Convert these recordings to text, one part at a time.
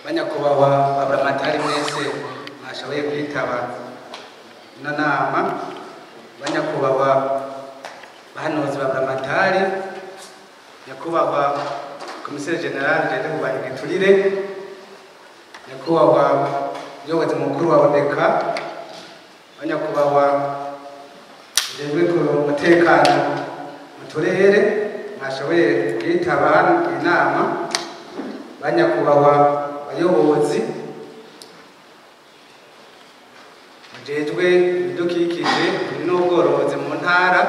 Banyakubahwa baburamatari mwese mwashoboye kwitaba ino nama, banyakubahwa bahanuzi baburamatari, nyakubahwa commissaire général ajejwe kurwanya igiturire, nyakubahwa umuyobozi mukuru wa OBK, banyakubahwa ajejwe umutekano mu turere mwashoboye kwitaba inama, banyakubahwa bayobozi mujejwe ibidukikije n'ubworozi mu ntara,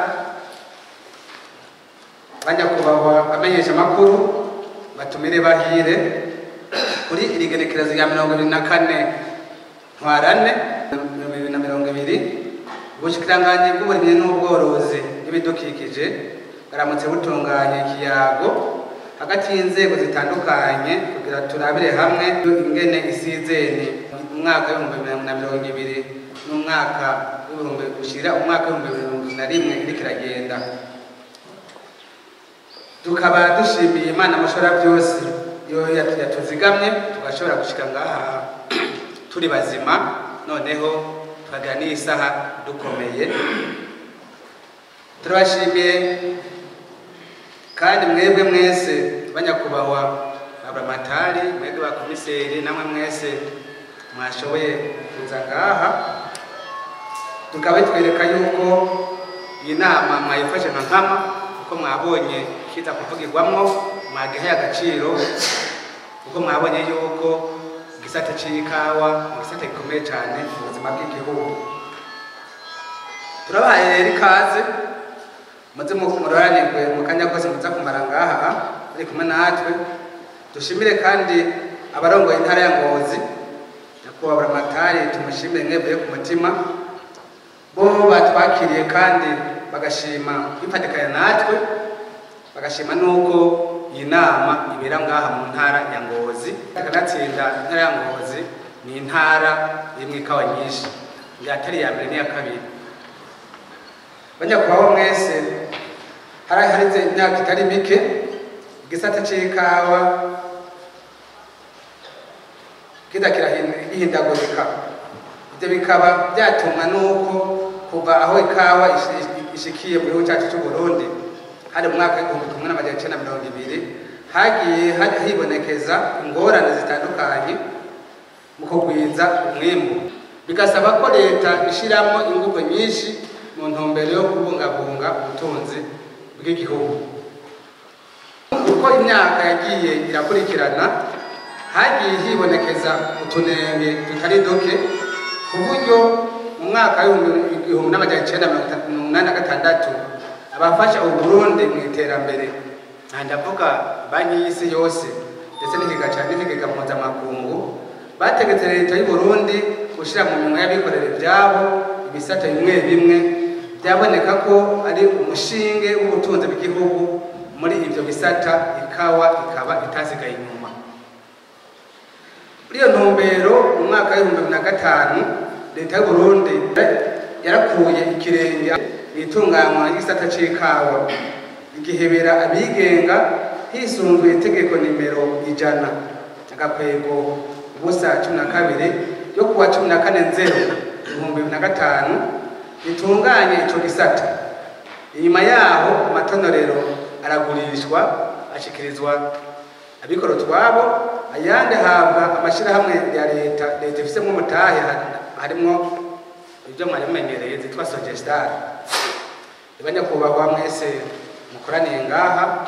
banyakubahwa bamenyesha amakuru, batumire bahire kuri iri genekerezo rya 24 Ntwarante 2020. Ubushikiranganji bw'uburimyi n'ubworozi n'ibidukikije baramutse butunganya ikiyago hagati y'inzego zitandukanye kugira turabire hamwe ingene isizeni umwaka w'2020 n'umwaka w'ibihumbi ushira umwaka w'2021 iriko iragenda. Tukaba dushimiye Imana mushobora byose yo yatuzigamye tugashobora gushika ngaha turi bazima, noneho tukagira n'isaha dukomeye. Turabashimiye kandi mwebwe mwese banyakubahwa baburamatari, mwebwe ba komiseri, namwe mwese mwashoboye kuza ngaha, tukaba twereka yuko iyi nama mwayifashe nka nkama, kuko mwabonye kiza kuvugirwamwo, mwagihaye agaciro, kuko mwabonye yuko igisata c'ikawa igisata gikomeye cyane mu buzima bw'igihugu. Turabahaye rero ikaze, muze muroranirwe mu kanya kose muza kumara ngaha muri kumwe natwe. Dushimire kandi abarongoye intara ya Ngozi, nyakubahwa Buramatari tumushimire mwebwe ku mutima, bo batwakiriye kandi bagashima kwifatikanya natwe, bagashima nuko iyi nama ibera ngaha mu ntara ya Ngozi. Akanatsinda intara ya Ngozi ni intara irimwo ikawa nyinshi, atari iya mbere n'iya kabiri. Banyakubahwa mwese, haraheze imyaka itari mike igisata c'ikawa kiza kirahindagurika. Ivyo bikaba vyatumwa nuko kuva aho ikawa ishikiye mu gihugu cacu c'Uburundi hari mu mwaka w'1920 hagiye hibonekeza ingorane zitandukanye mu kugwiza umwimbu, bigasaba ko leta ishiramwo inguvu nyinshi mu ntumbero yo kubungabunga ubutunzi bw'igihugu. Uko imyaka yagiye irakurikirana hagiye hibonekeza utunenge tutari duke, ku buryo mu mwaka w'1986 abafasha Uburundi mu iterambere, ndavuga banki y'isi yose ndetse n'ikigega ca n'ikigega mpuzamakungu, bategetse leta y'u Burundi gushira mu minwe y'abikorera ivyabo ibisata bimwe bimwe byaboneka ko ari umushinge w'ubutunzi bw'igihugu. Muri ivyo bisata ikawa ikaba itasigaye inyuma. Muri iyo ntumbero mu mwaka w'2005 leta y'u Burundi yarakuye ikirenge mw'itunganywa ry'igisata c'ikawa, igihebera abigenga hisunzwe itegeko nimero 100 agakwego 0 12 ryo kuwa 14 Nzero 2005 ritunganye ico gisata. Inyuma yaho amatonorero aragurishwa ashikirizwa abikora utwabo, ayandi ahabwa amashirahamwe ya leta, leta ifisemwo umutahe, harimwo ibyo mwari mumenyereye zitwa Sogestari. Banyakubahwa mwese mukoraniye ngaha,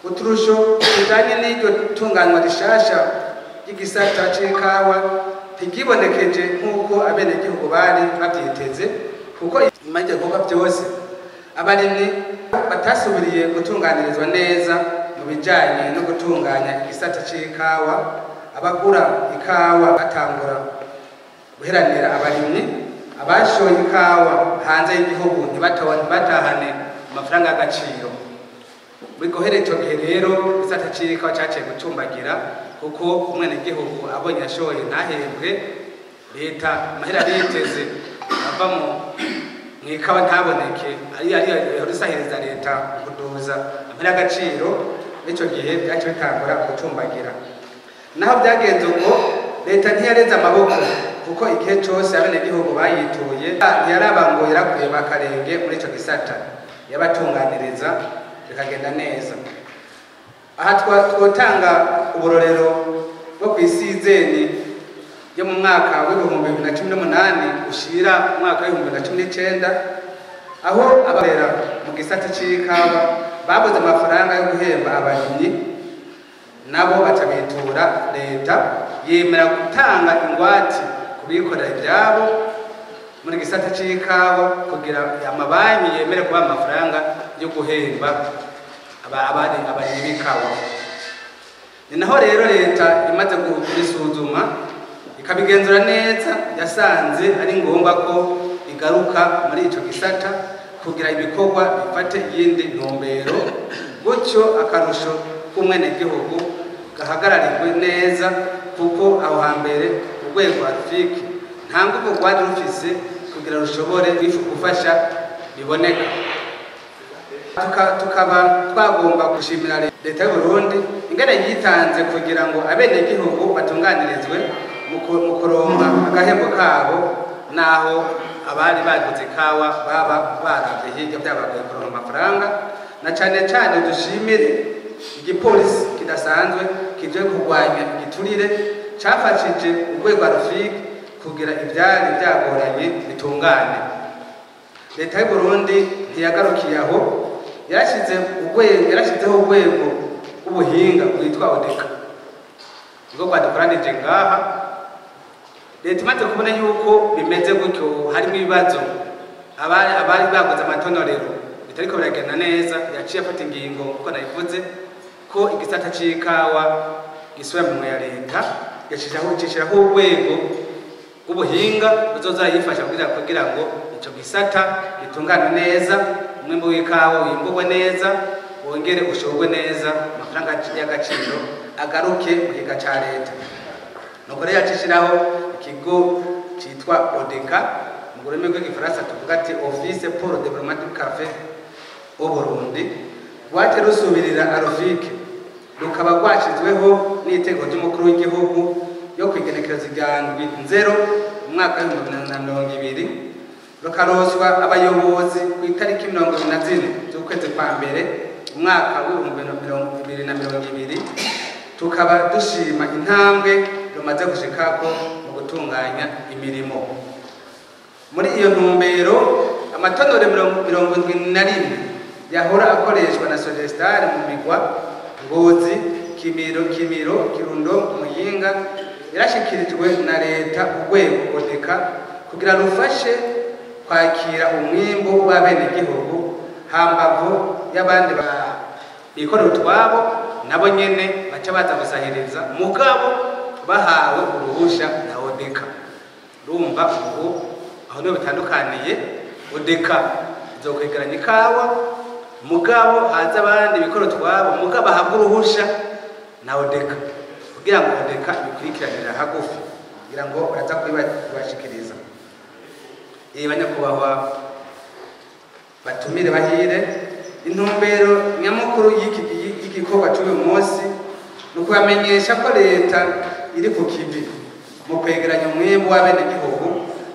uturusho tujanye n'iryo tunganywa rishasha ry'igisata c'ikawa ntigibonekeje nk'uko abenegihugu bari bavyiteze, kuko inyuma y'ivyo bikorwa vyose abarimyi batasubiriye gutunganirizwa neza mu bijanye no gutunganya igisata c'ikawa. Abagura ikawa batangura guheranira abarimyi, abashoye ikawa hanze y'igihugu ntibatahane amafaranga y'agaciro. Guhera ico gihe rero igisata c'ikawa caciye gucumbagira, kuko umwenegihugu abonye ashoye ntahembwe, leta amahera ariteze ava mu mw'ikawa ntaboneke, ari isahiriza leta kuduza amahera y'agaciro. N'ico gihe byaciye bitangura gucumbagira. Naho byagenze uko, leta ntiyareze amaboko, kuko igihe cyose abenegihugu bayituye ntiyaraba ngo yarakuye bakarenge muri ico gisata, yabatunganiriza bikagenda neza. Aha twotanga uburorero bwo kw'isizeni yo mu mwaka w'2018 ushira umwaka w'2019, aho abarera mu gisata c'ikawa babuze amafaranga yo guhemba abarimyi, nabo baca bitura leta, yemera gutanga ingwate kubikorera ibyabo muri gisata c'ikawa kugira amabanki yemere kubaha amafaranga yo guhemba abarimyi b'ikawa. Ni naho rero leta imaze kubisuzuma ikabigenzura neza, yasanze ari ngombwa ko igaruka muri ico gisata kugira ibikorwa bifate iyindi ntumbero, gutyo akarusho k'umwenegihugu gahagararirwe neza, kuko aho hambere urwego ARFIC nta nguvu rwari rufise kugira rushobore gufasha biboneka. Tukaba twagomba gushimira leta y'u Burundi ingene yitanze kugira ngo abenegihugu batunganirizwe mu kuronka agahembo kabo, naho abari baguze ikawa baba baravye hirya byabagoye kuronka amafaranga. Na cane cane dushimire igipolisi kidasanzwe kije kurwanya igiturire cafashije urwego ARFIC kugira ivyari byagoranye bitungane. Leta y'u Burundi ntiyagarukiye aho, yarashyizeho urwego rw'ubuhinga rwitwa ODECA, nibwo rwadukoranije ngaha. Leta imaze kubona yuko bimeze gutyo, harimo ibibazo, abari baguze amatonorero bitariko biragenda neza, yaciye afata ingingo, kuko nabivuze ko igisata c'ikawa gisubira mu minwe ya leta, yacishiraho urwego rw'ubuhinga buzoza yifasha kugira ngo ico gisata gitungane neza, umwimbu w'ikawa wimburwe neza, wongere ushorwe neza, amafaranga y'agaciro agaruke mu kigega ca leta. Nuko rero yacishiraho ikigo citwa ODECA, mu rurimi rw'igifaransa tuvuga ati Office pour le développement du café au Burundi, rwaje rusubirira ARFIC, rukaba rwashizweho n'itegeko ry'umukuru w'igihugu yo kwigenekereza rya 7 umwaka w'2020, rukaroswa abayobozi ku itariki 24 z'ukwezi kwa mbere umwaka w'2020. Tukaba dushima intambwe rumaze gushikako mu gutunganya imirimo. Muri iyo ntumbero, amatonore 71 yahora akoreshwa na Sogestare mu migwa Ngozi, Kimiro, Kirundo, Muyinga, yarashikirijwe na leta urwego ODECA kugira rufashe kwakira umwimbu w'abenegihugu, hambavu y'abandi bikorera utwabo, nabo nyene baca baza gusahiriza, mugabo bahawe uruhusha na ODECA. Urumva ubu aho niho bitandukaniye, ODECA izokwegeranya ikawa, mugabo haza abandi bikorera utwabo, mugabo bahabwa uruhusha na ODECA kugira ngo ODECA ibikurikiranire hagufi, kugira ngo baraza kubibashikiriza. Banyakubahwa batumire bahire, intumbero nyamukuru y'igikorwa cy'uyu munsi ni ukubamenyesha ko leta iri ku kivi mu kwegeranya umwimbu w'abenegihugu,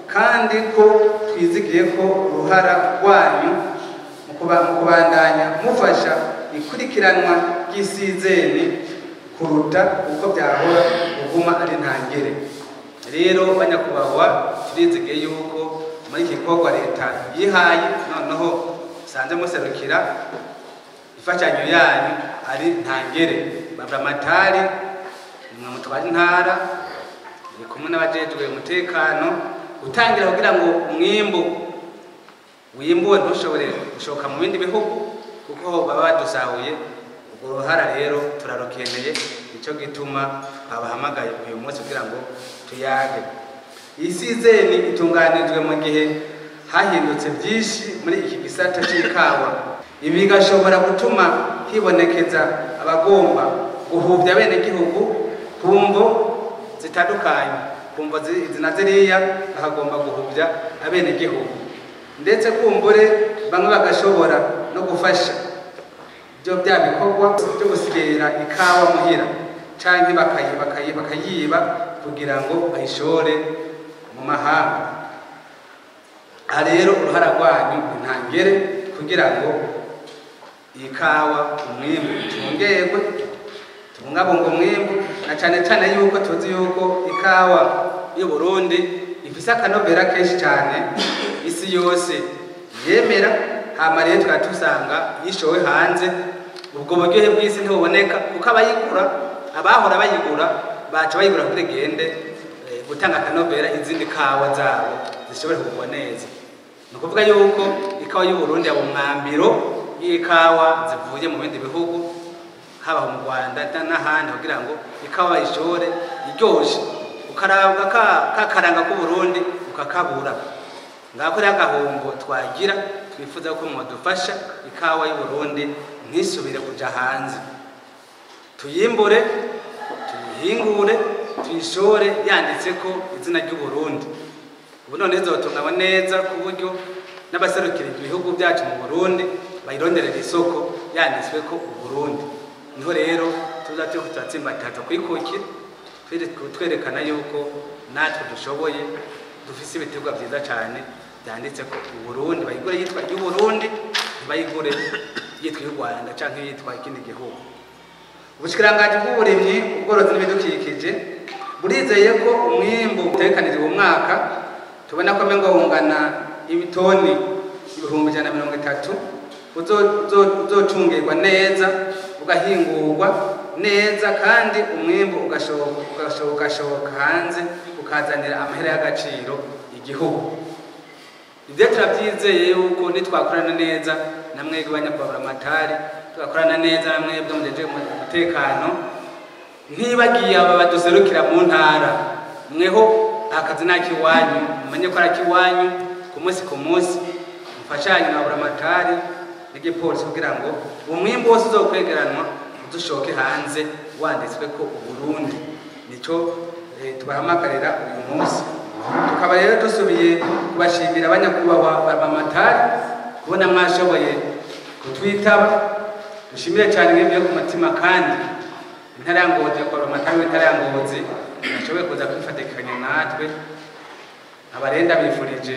kandi ko twizigiye ko uruhara rwanyu mu kubandanya mufasha ikurikiranwa ry'isizeni kuruta uko byahora kuguma ari ntangere. Rero banyakubahwa, turizigiye yuko muri iki gikorwa leta yihaye, noneho sanze muserukira imfashanyo yanyu ari ntangere. Baburamatari nimwe mutwara intara, muri kumwe n'abajejwe umutekano, gutangira kugira ngo umwimbu wimbuwe ntushobore gushoka mu bindi bihugu, kuko baba badusahuye. Urwo ruhara rero turarukeneye, nico gituma babahamagaye uyu munsi kugira ngo tuyage. Isizeni itunganijwe mu gihe hahindutse byinshi muri iki gisata c'ikawa. Ibi bigashobora gutuma hibonekeza abagomba guhuvya abenegihugu ku mvo zitandukanye, ku mvo izi na ziriya bakagomba guhuvya abenegihugu, ndetse kumbure bamwe bagashobora no gufasha byo bya bikorwa byo gusigera ikawa muhira canke bakayiba kugira ngo bayishore mu mahanga. Aha rero uruhara rwanyu ntangere kugira ngo ikawa umwimbu utungerwe, tubungabunga umwimbu, na cane cane yuko tuzi yuko ikawa y'u Burundi ifise akanovera kenshi cane isi yose yemera. Hama rero tukaba tusanga yishowe hanze, ubwo buryohe bw'isi ntibuboneka kuko abayigura, abahora bayigura baca bayigura kugira igende gutanga akanovera izindi kawa zabo zishobore kugwa neza. Ni ukuvuga yuko ikawa y'u Burundi yaba umwambiro y'ikawa zivuye mu bindi bihugu, haba mu Rwanda n'ahandi, kugira ngo ikawa bayishore iryoshe, ukarabwa kakaranga k'u Burundi ukakabura. Ngako rero agahombo twagira, twifuza ko mwadufasha ikawa y'u Burundi ntisubire kuja hanze, tuyimbure, tuyihingure, tuyishore yanditse ko izina ry'u Burundi. Ubu none izotunganywa neza ku buryo n'abaserukira ibihugu byacu mu Burundi bayironderera isoko yanditswe ko Uburundi. Niho rero tuza turiko turatsimbatata kwikukira, twerekana yuko natwe dushoboye, dufise ibiterwa vyiza cane byanditse ko Uburundi, bayigure yitwa y'Uburundi, ntibayigure yitwa y'u Rwanda canke yitwa ikindi gihugu. Ubushikiranganji bw'uburimyi, ubworozi n'ibidukikije burizeye ko umwimbu utegekanijwe uwo mwaka tubona ko mengo wungana ibitoni 130,000 uzocungirwa neza, ugahingurwa neza, kandi umwimbu ugashoka hanze ukazanira amahera y'agaciro igihugu. Ivyo turavyizeye yuko nitwakorana neza na mwebwe banyakubahwa, tugakorana neza na mwebwe mujeje umutekano, ntibagiye aba baduserukira mu ntara, mweho akazi nakiwanyu, mumenye ko arakiwanyu ku munsi ku munsi, mufashanye na buramatari n'igipolisi kugira ngo umwimbu wose uzokwegeranwa udushoke hanze wanditswe ko Uburundi. Nico tubahamagarira uyu munsi. Tukaba rero dusubiye kubashimira abanyakubahwa buramatari kubona mwashoboye kutwitaba. Dushimire cyane mwebwe ku mutima, kandi intara ya Ngozi, buramatari w'intara ya Ngozi ashoboye kuza kwifatikanya natwe. Abarenda bifurije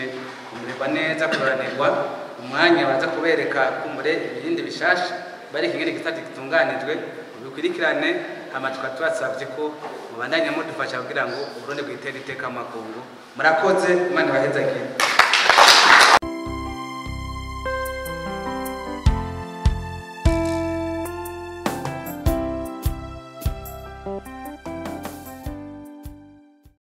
kumererwa neza, kuroranirwa umwanya baza kubereka kumure ibindi bishasha bari kingene gisata gitunganijwe bikwirikirane. Hama tukaba tubasavye ko mubandanya mudufasha kugira ngo Uburundi bwitere iteka mu makungu. Murakoze, Imana ibahezagire.